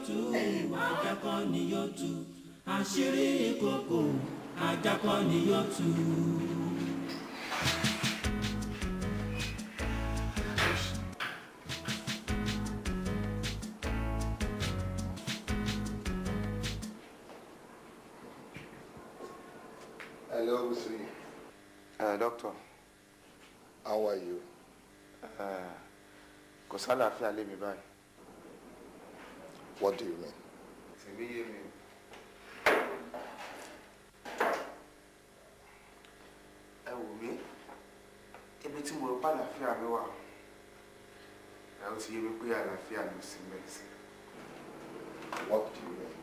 tú, ajá kọ́ ni yóò tú. Àṣírí ìkòkò, ajá kọ́ ni yóò tú. Hello, Usri. Doctor. How are you? Kò sálàáfíà lé mi báyìí. What do you mean? Tèmi yé mi. Ẹ wò mí, ibi tí mo rò pé àlàáfíà mi wà, ẹ ó ti yé mi pé àlàáfíà mi ò sí mẹ́sì. What do you mean?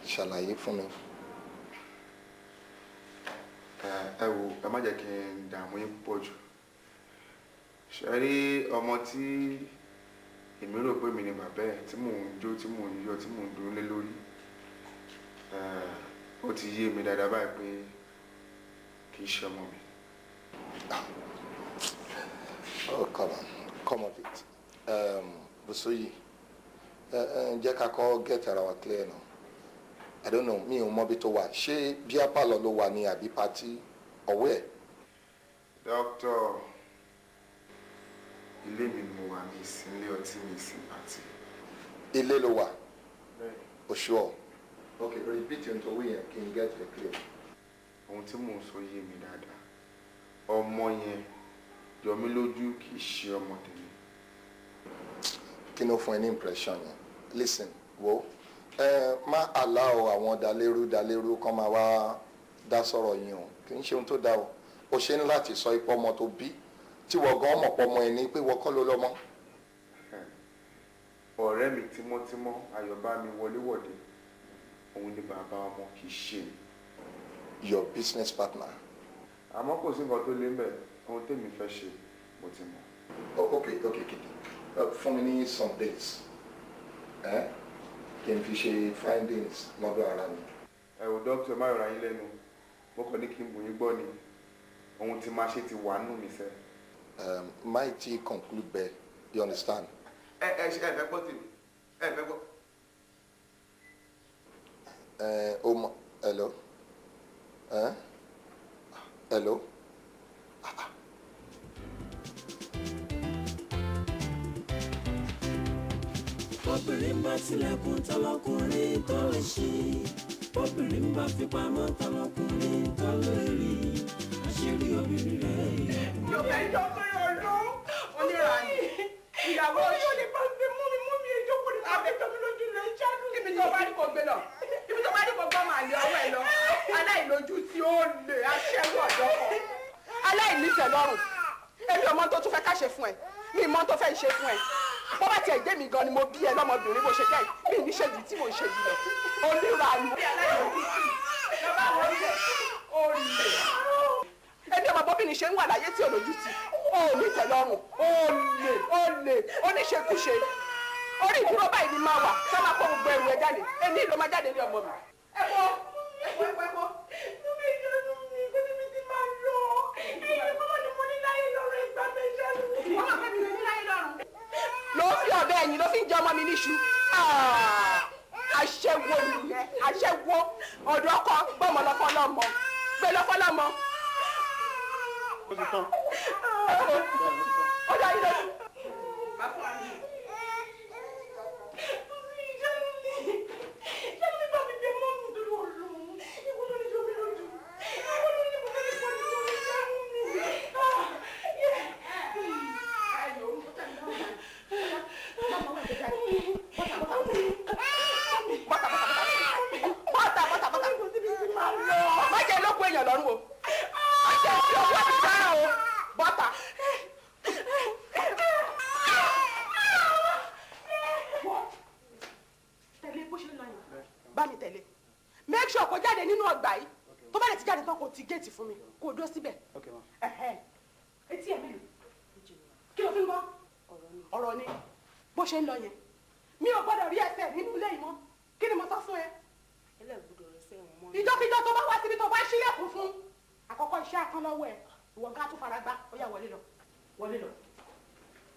Ṣàlàyé fún mi. Ẹ wò, ẹ má jẹ́ kí n dààmú yín púpọ̀ jù. Ṣé rí ọmọ tí èmi rò pé mi ni bàbá ẹ̀ tí mò ń jó, tí mò ń yọ̀, tí mò ń dúró lé lórí, ó ti yé mi dáadáa báyìí pé kì í ṣe ọmọ mi. Oh, come on, come of it. Busoyi, jẹ́ ká kọ́ get ara wa clear now. I don't know, mi ò mọ bí tó wà. Ṣé bíá pálọ̀ ló wà ní àbí patí ọ̀wẹ́ ẹ̀? Doctor, ilé mi ni mo wà, mi sí ilé ọtí, mi sí pàtì. Ilé ló wà? Oṣù ọ̀. Ok, repeat ohun tó wí yẹn kí n get it clear. Ohun tí mò ń sọ yé mi dáadáa. Ọmọ yẹn jọ mí lójú, kì í ṣe ọmọ tèmi. Kí ló fún ẹ ní impression yẹn? Listen, wo, ẹ má allow àwọn dalérú dalérú kan máa wá dá sọ̀rọ̀ yín o. Kì í ṣe ohun tó dáa o. O ṣe ní láti sọ ipò ọmọ tó bí tí wọ́n gan mọ̀ pọ̀ ọmọ ẹ̀ ní pé wọ́n kọ́ ló lọ́mọ. Ọ̀rẹ́ mi tímọ́tímọ́ Ayọ̀bámi wọléwọ̀de, òun ni bàbá ọmọ, kì í ṣe mi. Your business partner. Àmọ́ kò sí nǹkan tó lé mbẹ̀, ohun tèmi fẹ́ ṣe mo ti mọ̀. Oh, okay, okay, okay. Fún mi ní some days. Kí n fi ṣe findings lọ́dọ̀ ara mi. Ẹ wò dókítà, má yọra yín lẹ́nu, mo kàn ní kí n bù yín gbọ́ ni, ohun tí máa ṣe ti wà nù mí sẹ́. Mighty conclude bẹ́ẹ̀, you understand? Ẹ ẹ ẹ fẹ́ gbọ́ tèmi, ẹ fẹ́ gbọ́. Ẹ o mọ, hello? Hello? Obìnrin bá tilẹ̀kùn tọlọkùnrin tó lè ṣí, obìnrin bá fipamọ́ tọlọkùnrin tó lè rí, àṣírí obìnrin rẹ̀. Yóò fẹ́ jọ pé ọ̀rọ̀ onírànì ìyàwó yóò lè bá gbé mú mi mú mi ìjókòó ní abẹ́ jọ mi lójú rẹ̀ ṣáájú. Ibi tó bá rí kò gbé lọ, ibi tó bá rí kò gbọ́ màá lé ọwọ́ ẹ lọ. Aláìlójú tí ó lè aṣẹ́wó ọ̀dọ́ kan, aláìníṣẹ́ lọ́rùn. Èmi ò mọ tó tún fẹ́ ká ṣe fún ẹ, mi mọ tó fẹ́ ṣe fún ẹ. Bó bá tiẹ̀ gbé mi gan ni mo bí ẹ lọ́mọbìnrin bó ṣe jẹ́ yìí, mi ní ṣèjì tí mò ń ṣe yìí lọ. Onírànì. Ẹbí ọmọ bọ́bìnrin ṣe ń wà láyé tí olójú ti ó ní tẹ́lọ́rùn, ó lè ó lè oníṣekúṣe. Orí ìdúró báyìí ni máa wà sọ ma kó gbogbo ẹrù ẹ jáde, èmi ló máa jáde ní ọmọ mi. Ẹ kó ẹ kó ẹ kó ẹ kó. Mo ìjọba mi kó níbi tí máa lọ. Ẹ̀yin kọ́mọ ni mo ní láyé lọ́rùn, ìgbà mi ṣáà. Ọmọ mi ló ní láyé lọ́rùn. Ló fi ọ̀bẹ ẹ̀yìn ló fi ń jẹ ọmọ mi níṣu. Aṣẹ́wó nìyẹn, aṣẹ́wó ọ̀dọ́ ọkọ gbọ́mọ lọ́fọ́ lọ́mọ gbé lọ́fọ́ lọ́mọ. Ó ti tán. Ó dá yín lójú. Bọ́tà bọ́tà bọ́tà. Má jẹ́ lókun èèyàn lọ́rùn o. Má jẹ́ fi owó mi dára o. Bọ́tà. Tẹ̀lé bó ṣe ń lọ yẹn. Bá mi tẹ̀lé. Make sure kó jáde nínú ọgbà yìí. Tó bá lè ti jáde tán, kó ti géètì fún mi. Kó dúró síbẹ̀. Okay, ma. Etí ẹ̀ mélòó? Kí ló fi ń gbọ́? Ọ̀rọ̀ ni. Bó ṣe ń lọ yẹn. Mi ò gbọ́dọ̀ rí ẹsẹ̀ nínú ilé yìí mọ́. Kí ni mo sọ fún ẹ? Ìjọ́kíjọ́ tó bá wá síbi tó bá ṣílẹ̀kùn fún, àkọ́kọ́ iṣẹ́ akán lọ́wọ́ ẹ̀, ìwọ gá tún fara gbá. Ó yá, wọlé lọ, wọlé lọ.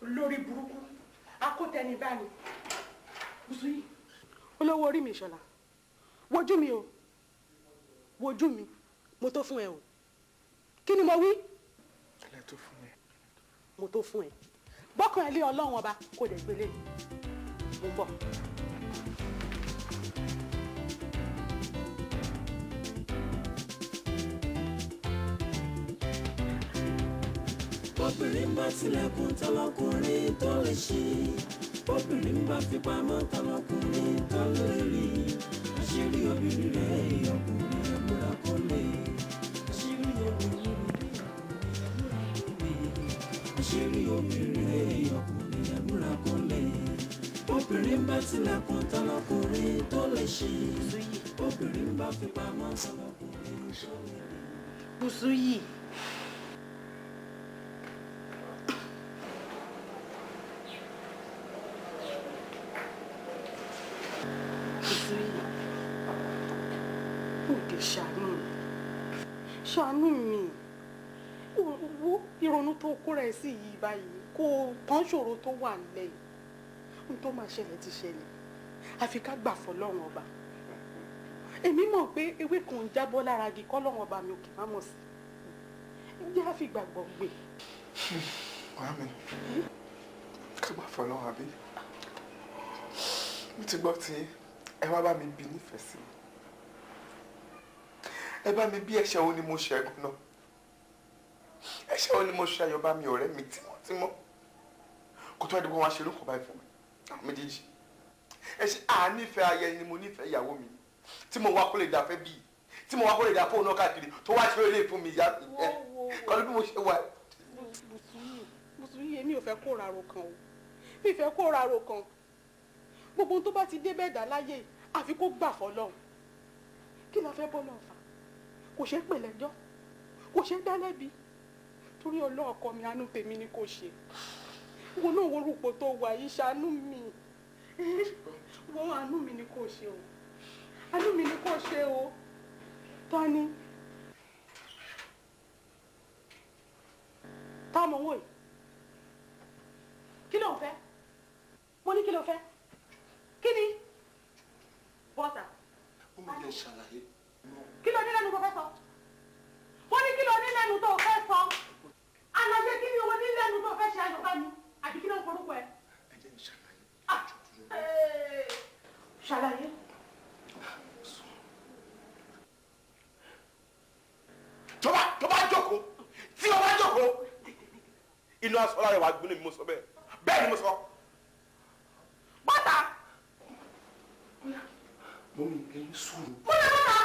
Lórí burúkú akótẹni báni Bùsùyì, olórí. Olówó orí mi Ìṣọ̀lá, wojú mi o, wojú mi, mo tó fún ẹ o. Kí ni mo wí? Ẹ tó fún mi. Mo tó fún ẹ. Bọ́kàn ẹ lé Ọlọ́run ọba kò dẹ̀ gbélé mi. Mo ń bọ̀. Obìnrin bá tilẹ̀kùn tọlọkùnrin tó lè ṣí, obìnrin bá fi pamọ́ tọlọkùnrin tó lè rí. Àṣírí obìnrin rẹ̀ ọkùnrin ẹ̀múra kò lè. Àṣírí obìnrin rẹ̀ ọkùnrin ẹ̀múra kò lè. Àṣírí obìnrin rẹ̀ ọkùnrin ẹ̀múra kò lè. Obìnrin bá tilẹ̀kùn tọlọkùnrin tó lè ṣí, obìnrin bá fi pamọ́ tọlọkùnrin tó lè rí. Bùsúyì. Ṣàánú mi, ṣàánú mi, wo ìrònú tó kóra ẹ sí yìí báyìí kò tán ṣòro tó wà nílẹ̀ yìí. Ohun tó máa ṣẹlẹ̀ ti ṣẹlẹ̀, àfi ká gbà fọlọ́run ọba. Èmi mọ̀ pé ewé kan ń jábọ́ lára igi kọ́lọ́run ọba mi ò kì má mọ̀ sí. Ǹjẹ́ àfi gbàgbọ́ gbé. Màámi, ká gbà fọlọ́run àbí? Mo ti gbọ́ tí ẹ wá bá mi bí nífẹ̀ẹ́ sí mi. Ẹ bá mi bí ẹ̀ṣẹ̀ wo ni mo ṣe ẹ̀gùn náà, ẹ̀ṣẹ̀ wo ni mo ṣe ayọ̀ bá mi ọ̀rẹ́ mi tímọ́tímọ́ kó tó àdúgbò wọn ṣe lóko báyìí fún mi àwọn méjèèjì. Ẹ̀ṣẹ̀ ànífẹ́ ayẹ ni mo nífẹ̀ẹ́ ìyàwó mi tí mo wá kó lè dà fẹ́ bíi tí mo wá kó lè dà fóònù náà káàkiri tó wá ṣe eré fún mi ìyá mi ẹ kọlu bí mo ṣe wà. Bùsúyì, èmi ò fẹ́ kó raro kan o, mi fẹ́ kó raro kan. Gbogbo ohun tó bá ti dé bẹ́ẹ̀ dá láyé àfi kó gbà fọlọ́run. Kí la fẹ́ bọ́ lọ́ọ̀ fà? Kò ṣeé pè lẹ́jọ́, kò ṣeé dá lẹ́bi, torí ọlọ́ọ̀kọ mi àánú tèmi ni kò ṣe. Wo náà wo rúpò tó wà yìí, ṣàánú mi, wo àánú mi ni kò ṣe o, àánú mi ni kò ṣe o. Tani táwọn owó yìí, kí ló ń fẹ́? Mo ní kí ló fẹ́? Kí ni bọ́tà? Ó mọ̀ jẹ́ ṣàlàyé. Kí ló ní lẹ́nu tó fẹ́ sọ? Wọ́n ní kí ló ní lẹ́nu tó fẹ́ sọ? Àlàyé kí ni owó ní lẹ́nu tó fẹ́ ṣe ayọ̀ bá mi? Àbí kí ló ń forúkọ ẹ? Ẹ jẹ́ n ṣàlàyé. Ṣàlàyé. Tó bá jókòó, tí o bá jókòó, inú aṣọ lára wàá gbóná mi mo sọ bẹ́ẹ̀. Bẹ́ẹ̀ ni mo sọ. Bọ́tà. Mọ́mí, ẹ ní sùúrù. Mo ní bọ́tà.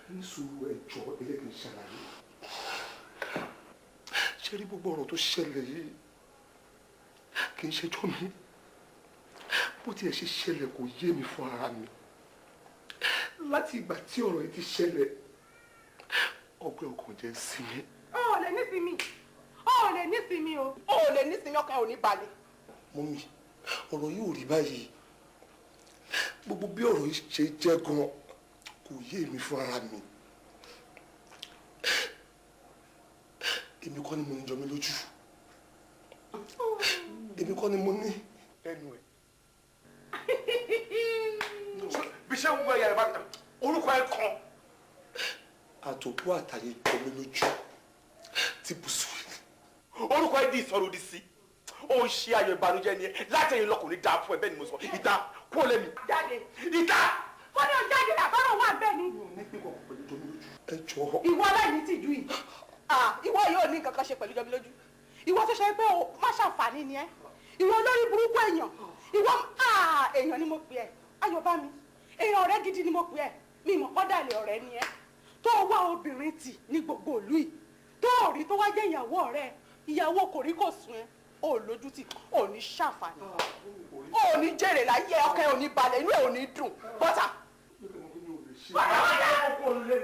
Ní sùúrù, ẹ jọ̀ọ́, ẹ jẹ́ kí n ṣàlàyé. Ṣé rí gbogbo ọ̀rọ̀ tó ṣẹlẹ̀ yìí kì í ṣẹjọ́ mi. Bó tiẹ̀ ṣe ṣẹlẹ̀ kò yé mi fún ara mi. Láti ìgbà tí ọ̀rọ̀ yìí ti ṣẹlẹ̀, ọgbẹ́ ọkàn jẹ́ sinmi. O ò lè nísinmi, o ò lè nísinmi o. O ò lè nísinmi, ọkàn ò ní balẹ̀. Mọ́mí, ọ̀rọ̀ yìí ò rí báyìí. Gbogbo bí ọ̀rọ̀ yìí ṣe jẹ́ gan-an kò yé mi fún ara mi. Èmi kọ́ ni mo ní jọ mí lójú. Èmi kọ́ ni mo ní. Ẹnu ẹ̀. Bí ṣé ń gbọ́ ẹ̀yà rẹ̀ bá orúkọ ẹ̀ kan. Àtòkú àtàyè jọ mí lójú tí Bùsúyì. Orúkọ ẹ̀ di ìsọ̀rọ̀ òdì sí. Ó ń ṣe ayọ̀ ìbànújẹ́ ni ẹ láti ẹ̀yìn lọkùnrin dáa fún ẹ bẹ́ẹ̀ ni mo sọ. Ìta kúrò lẹ́mi. Jáde. Ìta. Wọ́n ní ọjà àbárò wà bẹ́ẹ̀ ni. Ẹ jọ̀ọ́. Ìwọ aláìní tìjú yìí. Ìwọ yóò ní nǹkan kan ṣe pẹ̀lú jọmí lójú. Ìwọ tó ṣe pé o má ṣàǹfààní ni ẹ. Ìwọ olórí burúkú èèyàn. Ìwọ èèyàn ni mo pè ẹ́. Ayọ̀bámi. Èèyàn ọ̀rẹ́ gidi ni mo pè ẹ́. Mi mọ̀ kọ́dàlẹ̀ ọ̀rẹ́ ni ẹ́. Tó wá obìnrin tì ní gbogbo ìlú yìí. Tó rí tó wá jẹ́ ìyàwó ọ̀rẹ́. Ìyàwó kò rí kò sùn ẹ́. O lójú tì, o ní ṣàǹfààní. O ní jèrè láyé, ọkàn ò ní balẹ̀, inú ẹ̀ ò ní dùn. Bọ́tà. Bọ́tà bọ́tà.